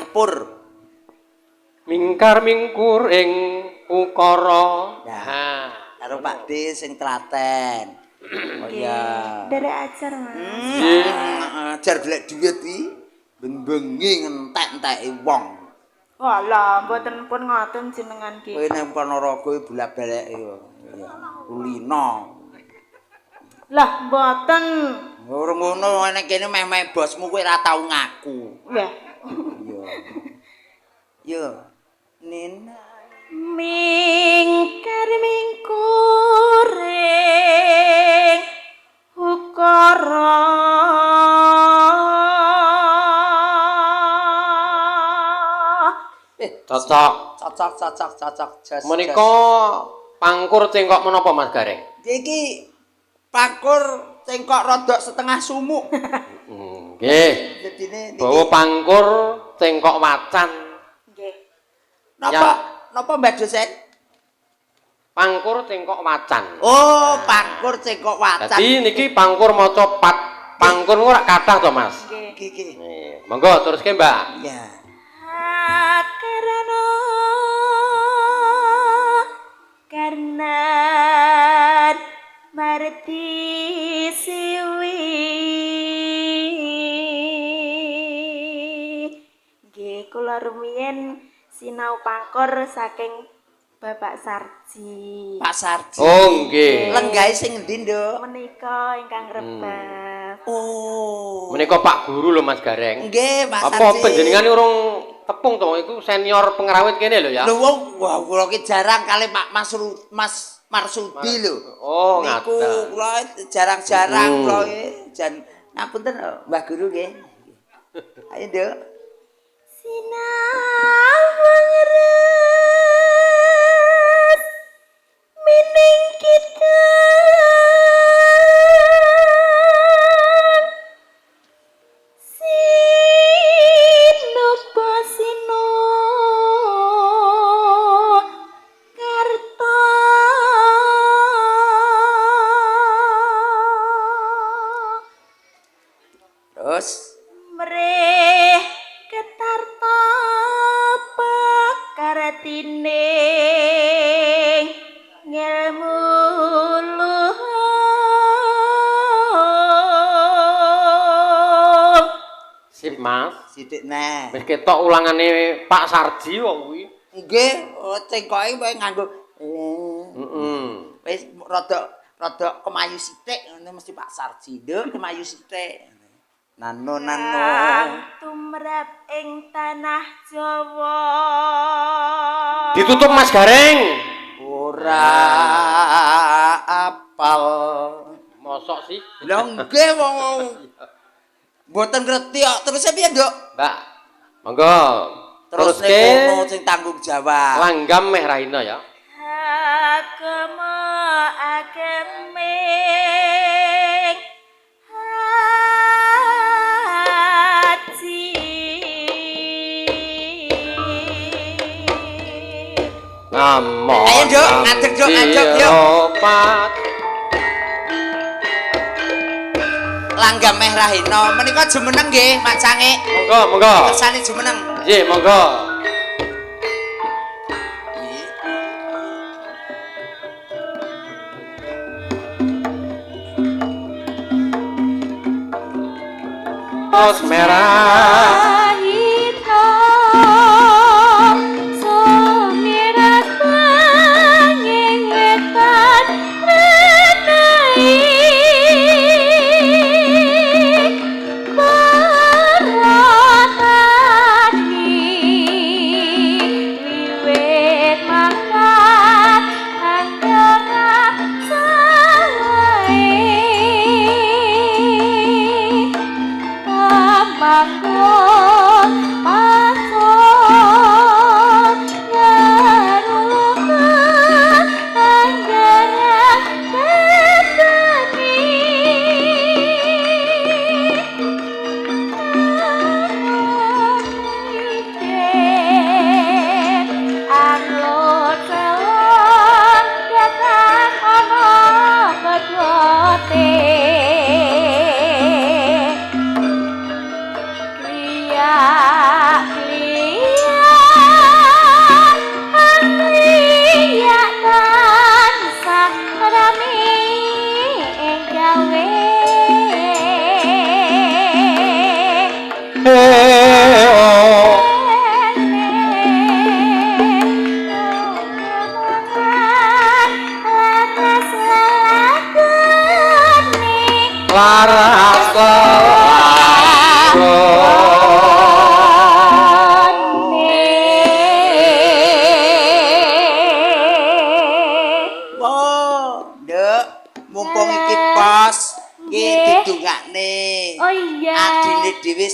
Pangpur. Mingkar mingkur ing ukara. Nah. Karo Pak D sing telaten. Oh iya. Nderek ajar, Mas. Nggih. Ajar golek dhuwit iki ben-bengi ngentek-enteki wong. Walah, mboten pun ngoten jenengan ki. Kowe nang Ponorogo bolak-balik yo. Kulino. Lah, mboten. Ora ngono nek kene meh-meh bosmu kowe ora tau ngaku. Lah. Iya. Yo. Nina. Mingkar mingkur ing ukara. Cocok. Cocok cocok cocok. Jos. Menika pangkur cengkok menapa Mas Gareng? Iki pangkur cengkok rodok setengah sumuk. Nggih. Jadine niki. Bawa pangkur cengkok wacan. Nggih. Napa? Napa Mbak dosen? Pangkur cengkok wacan. Oh, pangkur cengkok wacan. Dadi niki pangkur maca pat. Pangkur niku ora kathah to, Mas. Nggih. Iki iki. Nggih. Monggo teruske, Mbak. Ya. Karena karena marti siwi. Nggih, kula rumiyin sinau pangkur saking Bapak Sarji. Pak Sarji. Oh, nggih. Lenggahe sing endi, Nduk? Menika ingkang rebab. Oh. Menika Pak Guru lho Mas Gareng. Nggih, Pak Apa Sarji. panjenengan urung tepung to iku senior pengrawit kene lho ya. Lho wong wah kula ki jarang kali Pak Mas Mas Marsudi lho. Oh, niku ngaten. kula jarang-jarang kula ki jan ngapunten Mbah Guru nggih. Ayo, Nduk. Sinau res mining kita sinuba sinu karta. Terus Mrih ketarta pakartine ngelmu luhur. Sip, Mas. Sithik neh. Wis ketok ulangane Pak Sarji wong kuwi. Nggih, oh, cengkoke wae nganggo. Heeh. Wis rada rada kemayu sithik ngono mesti Pak Sarji. Nduk, kemayu sithik. Nano nano. Kang tumrap ing tanah Jawa. Ditutup Mas Gareng. Ora apal. Mosok sih, Lha nggih wong mboten ngerti kok. Terus piye, Nduk? Mbak. Monggo. Terus Teruske kono sing tanggung jawab. langgam meh rahina ya. Agama ageming haji. Namo. Ayo, Nduk, ngadeg, Nduk, ngadeg, yuk. Pat. Langgam meh rahina. Menika jumeneng nggih, Mak Cangik. Monggo, monggo. Kersane jumeneng. Nggih, monggo. Tos merah. Hitam sumirat banging wetan renai baratani wiwit mangkat anggara sawae Manggon pasor nyarukan anggara tetani Anut selon datang ana kedwote kriya kli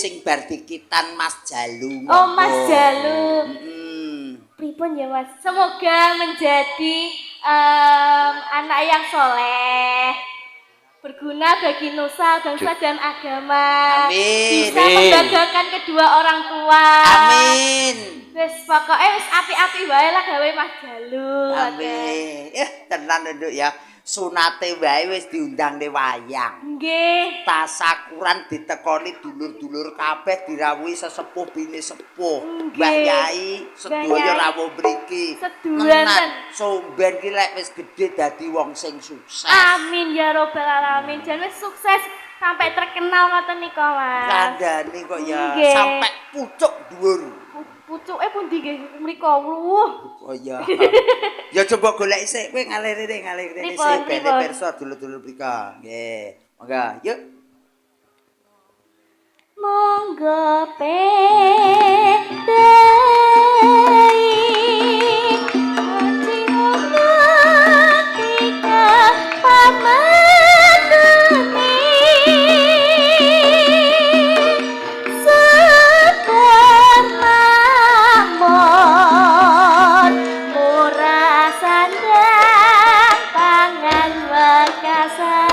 sing bar dikitan Mas Jalu. Oh, Mas Monggo. Jalu. Pripun ya, Mas? Semoga menjadi anak yang soleh, berguna bagi nusa, bangsa dan agama. Amin. Bisa Amin. membanggakan kedua orang tua. Amin. Wis pokoke wis apik-apik wae lah gawe Mas Jalu. Amin. Tenan, Nduk, ya. Sunate wae wis diundang ne wayang. Nggih. Tasakuran ditekoni dulur-dulur kabeh, dirawuhi sesepuh bini sepuh. Nggih. Mbah Yai sedaya Mbah Yai. rawuh mriki. Seduwanten. Tenan, somben ki lek wis gedhe dadi wong sing sukses. Amin ya robbal alamin. Jan wis sukses sampai terkenal ngoten nika, Mas. Kandhane kok ya Nggih. sampai pucuk dhuwur. Pucuke pundi nggih mriko? Wuh. Oh iya. Ya coba golek sik, kowe ngalih rene, ngalih rene Pripun, sik ben pripun? pirsa dulur-dulur mriko. Nggih. Monggo, yuk. Monggo pedai ati tika pamadane sebar makmur murah sandang pangan wekasane.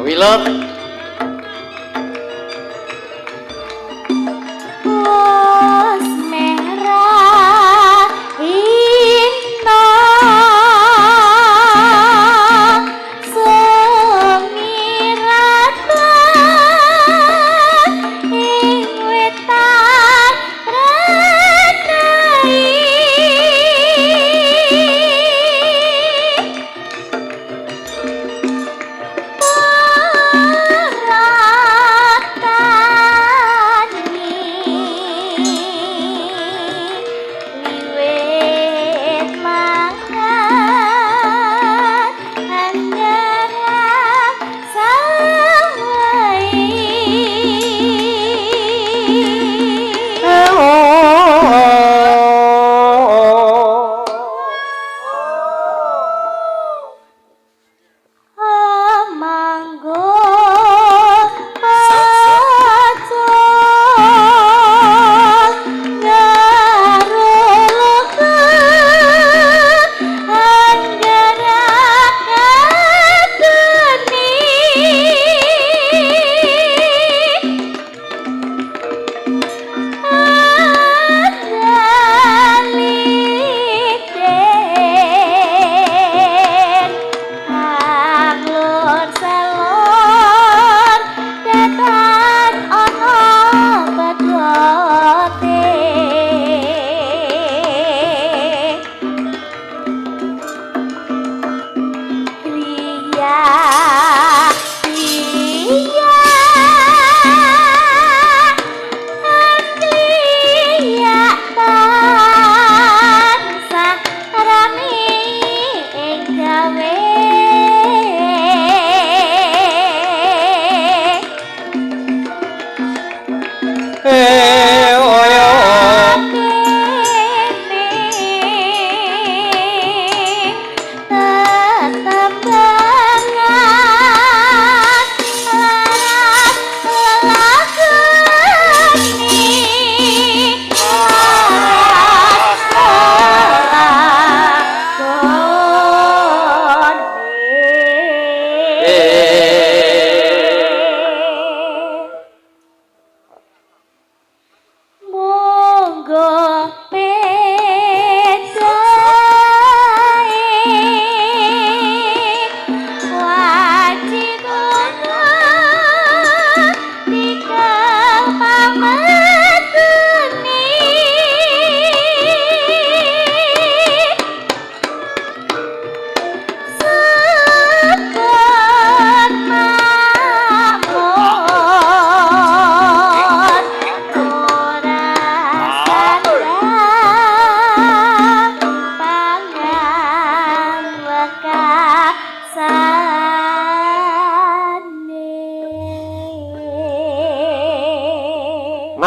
Wilut. Wos merah ino sumirata ing wetan renai.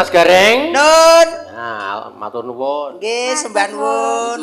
Mas Gareng. Nun. Nah, matur nuwun. Nggih, sembah nuwun.